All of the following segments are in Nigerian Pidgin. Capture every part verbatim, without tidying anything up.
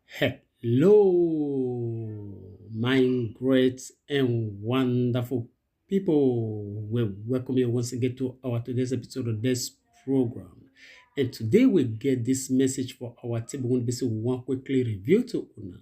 Hello, my great and wonderful people. We welcome you once again to our today's episode of this program. And today we get this message for our table. We want to say we want quickly review to una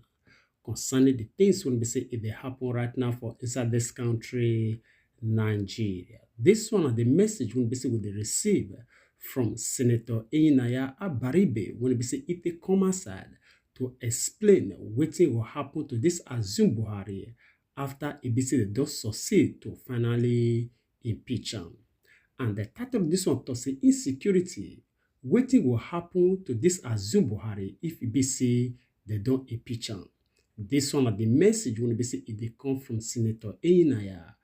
concerning the things we be say if they happen right now for inside this country, Nigeria. This one of the message we be say we dey receive from Senator Enyinnaya Abaribe, when be say if they come outside to explain wetin go happen to this Azum Buhari after e be say they don succeed to finally impeach am. And the title of this one talk say insecurity, wetin go happen to this Azum Buhari if e be say they don impeach am. This one of the message wey be say e dey come from Senator Enyinnaya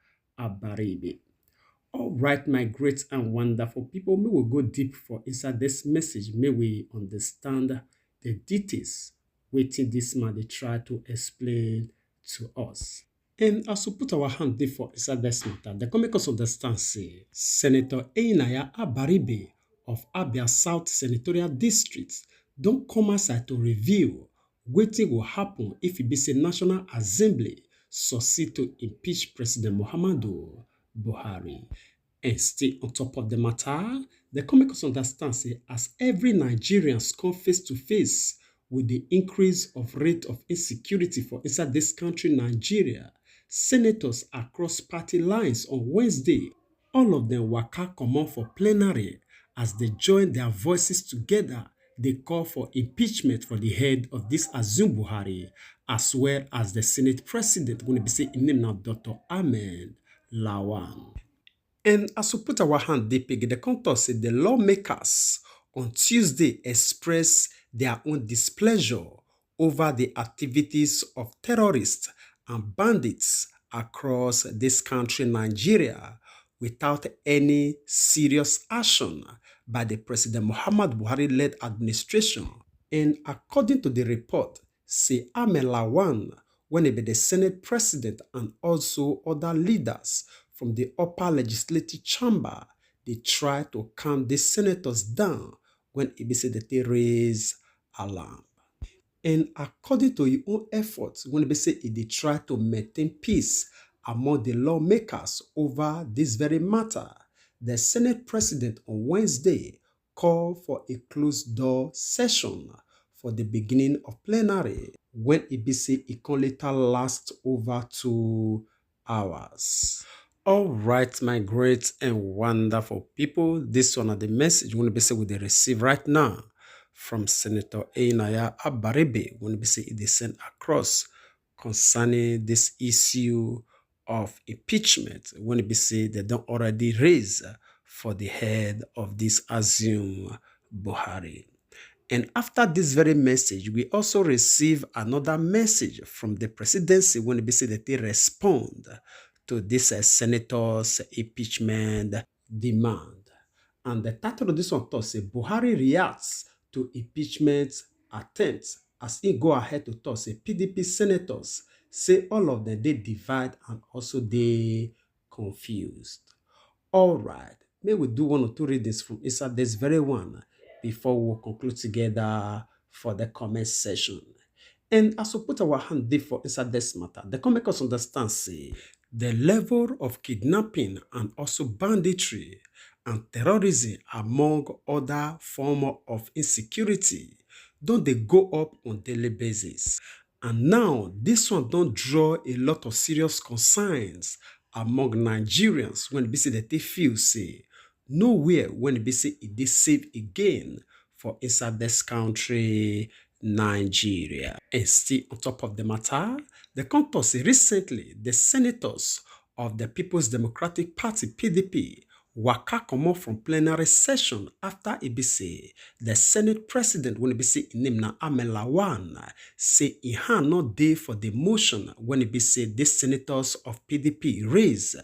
Abaribe. All right, my great and wonderful people, may we go deep for inside this message, may we understand the details wetin this man dey try to explain to us. And as we put our hand dey for inside this matter, they come make us understand say Senator Enyinnaya Abaribe of Abia South Senatorial District don come outside to reveal wetin go happen if e be say National Assembly succeed to impeach President Muhammadu Buhari. And still on top of the matter, they come make us understand say as every Nigerians come face to face with the increase of rate of insecurity for inside this country, Nigeria, senators across party lines on Wednesday, all of them waka comot for plenary as they join their voices together. They call for impeachment for the head of this Azum Buhari, as well as the Senate president, wey be say im name na Doctor Ahmed Lawan. And as we put our hand deep again, the contour say the lawmakers on Tuesday express their own displeasure over the activities of terrorists and bandits across this country, Nigeria, without any serious action by the President Muhammad Buhari-led administration. And according to the report, say Ahmed Lawan, when he be the Senate president, and also other leaders from the upper legislative chamber, they try to calm the senators down when e be say that they raise alarm. And according to his own efforts, when they say he dey try to maintain peace among the lawmakers over this very matter, the Senate president on Wednesday call for a closed door session for the beginning of plenary, when e be say e can later last over two hours. All right, my great and wonderful people, this one are the message wey be say we dey receive right now from Senator Enyinnaya Abaribe, wey be say e dey send across concerning this issue of impeachment, wey be say they don already raise for the head of this Azum Buhari. And after this very message, we also receive another message from the presidency wey be say that they respond to this uh, senator's impeachment demand. And the title of this one talk say Buhari reacts to impeachment attempt as he go ahead to talk say P D P senators say all of them dey divide and also dey confused. All right, may we do one or two readings from inside this very one before we conclude together for the comment section. And as we put our hand deep for inside this matter, they come make us understand say the level of kidnapping and also banditry and terrorism, among other form of insecurity, don dey go up on daily basis. And now, this one don draw a lot of serious concerns among Nigerians wey be say that they feel say nowhere wey be say e dey safe again for inside this country, Nigeria. And still on top of the matter, the contour say recently the senators of the People's Democratic Party, P D P, waka comot from plenary session after e be say the Senate president, wey be say im name na Ahmed Lawan, say im hand no dey for the motion wey e be say the senators of P D P raise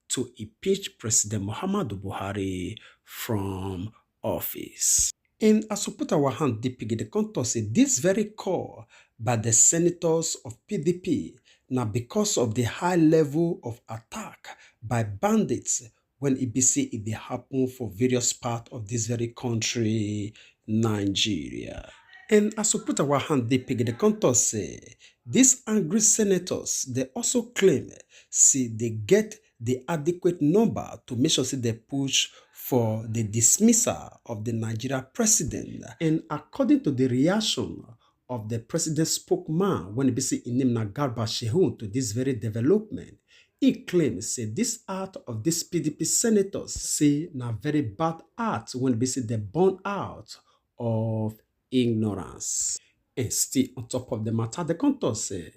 to impeach President Muhammadu Buhari from office. And as we put our hand deep again, the contour say this very call by the senators of P D P na because of the high level of attack by bandits wey e be say e dey happen for various parts of this very country, Nigeria. And as we put our hand dey pege, the contour say these angry senators, they also claim say they get the adequate number to make sure say they push for the dismissal of the Nigeria president. And according to the reaction of the president spokesman, when he be say his name na Garba Shehun, to this very development, he claims say this act of these P D P senators say na very bad act when be say they born out of ignorance. And still on top of the matter, the contour say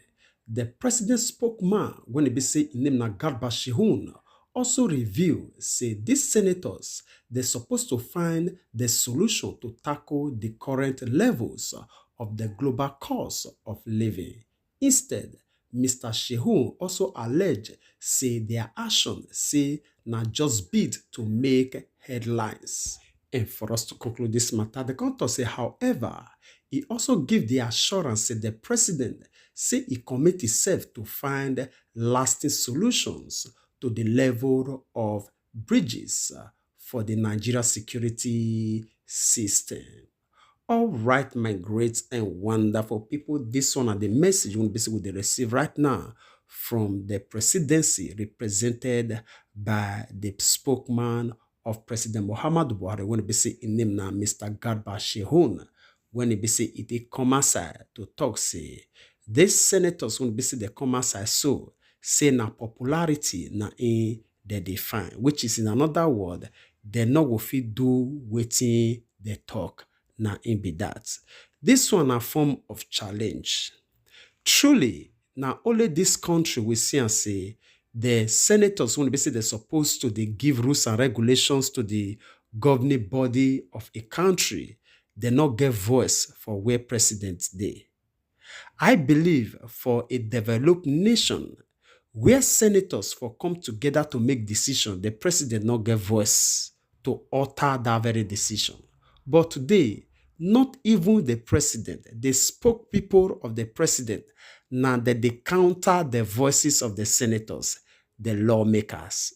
the president spokesman, when he be say his name na Garba Shehun, also reveal say these senators, they supposed to find the solution to tackle the current levels of the global cost of living. Instead, Mister Shehun also allege say their action say na just bid to make headlines. And for us to conclude this matter, the contour say, however, he also give the assurance say the president say he commit himself to find lasting solutions to the level of bridges, uh, for the Nigeria security system. All right, my great and wonderful people, this one are the message we be say we dey receive right now from the presidency represented by the spokesman of President Muhammadu Buhari, when he be say his name na Mister Garba Shehun, when he be say he dey come outside to talk say these senators wey be say they come outside so say na popularity na im they dey find, which is in another word, they no go fit do wetin they talk, na im be that. This one na form of challenge. Truly, na only this country we see and say the senators wey be say they supposed to dey give rules and regulations to the governing body of a country, they no get voice for where president dey. I believe for a developed nation where senators for come together to make decision, the president no get voice to alter that very decision. But today, not even the president, the spokespeople of the president, na that they counter the voices of the senators, the lawmakers.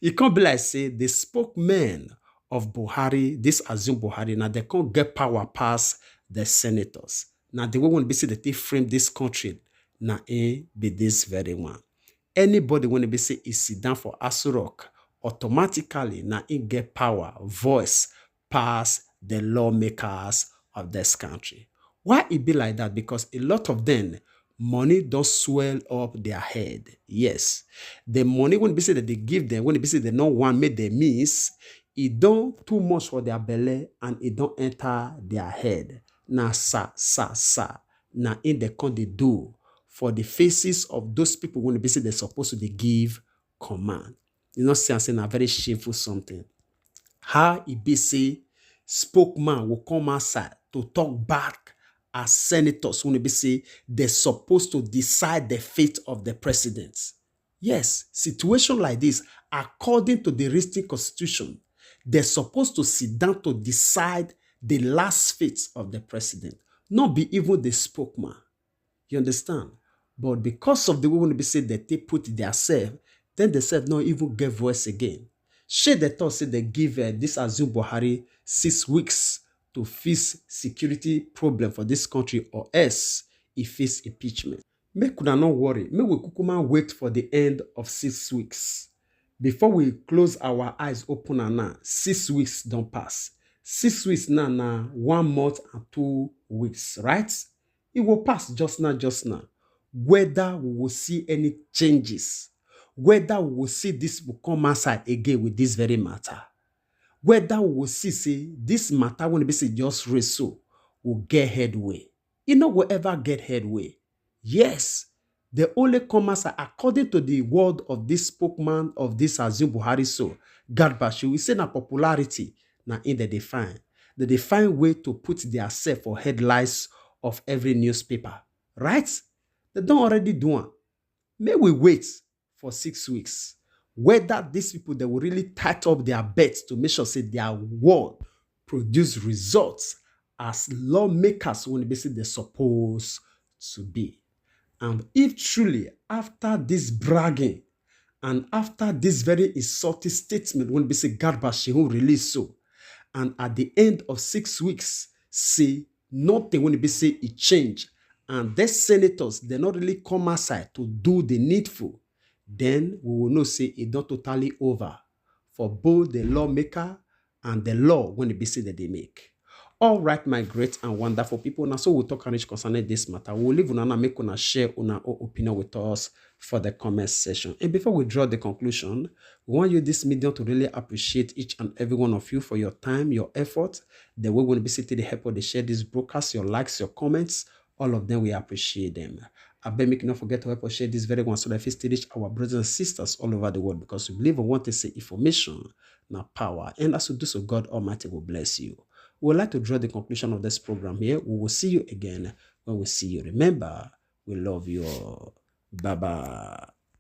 E come be like say the spokesmen of Buhari, this assume Buhari, na they come get power pass the senators. Na the way wey be say they take frame this country, na im be this very one. Anybody wey be say e sit down for Aso Rock, automatically na im get power, voice pass the lawmakers of this country. Why e be like that? Because a lot of them, money don swell up their head. Yes, the money wey be say that they give them, wey be say they no wan make them miss, e don too much for their belle and e don enter their head. Na sa, sa, sa, na im they come dey do for the faces of those people wey be say they supposed to dey give command. You know, see, I say na very shameful something. How e be say spokesman will come outside to talk back as senators wey be say they supposed to decide the fate of the president? Yes, situation like this, according to the written constitution, they're supposed to sit down to decide the last fate of the president, not be even the spokesman. You understand? But because of the way wey be say they take put their self, then they self no even get voice again. Shey they talk say they give, uh, this assume Buhari six weeks to fix security problem for this country, or else he face impeachment. Make una no worry, make we kukuma wait for the end of six weeks. Before we close our eyes open and now, six weeks don pass. Six weeks now na one month and two weeks, right? It will pass just now, just now. Whether we will see any changes, whether we will see this will come outside again with this very matter, whether we will see say this matter wey be say just raise so will get headway. E no go ever get headway. Yes, they only come outside according to the word of this spokesman of this assume Buhari so, Garba Shehu, he say na popularity na im they dey find. They dey find way to put their self for headlines of every newspaper, right? They don already do am. Make we wait for six weeks whether these people, they will really tight up their belt to make sure say their word produce results as lawmakers wey be say they suppose to be. And if truly after this bragging and after this very insulting statement wey be say Garba Shehu release so, and at the end of six weeks, say nothing wey be say e change, and these senators, dem no really come outside to do the needful, then we will know say e don totally over for both the lawmaker and the law wey be say dem dey make. All right, my great and wonderful people, na so we talk and reach concerning this matter. We will leave una now, make una share una own opinion with us for the comment section. And before we draw the conclusion, we want you this medium to really appreciate each and every one of you for your time, your effort, the way wey be say take dey help us dey share this broadcast, your likes, your comments, all of them, we appreciate them. Abeg, make you no forget to help us share this very one so that fit still reach our brothers and sisters all over the world, because we believe and want to say information na power. And as you do so, God Almighty will bless you. We would like to draw the conclusion of this program here. We will see you again when we see you. Remember, we love you all. Bye bye.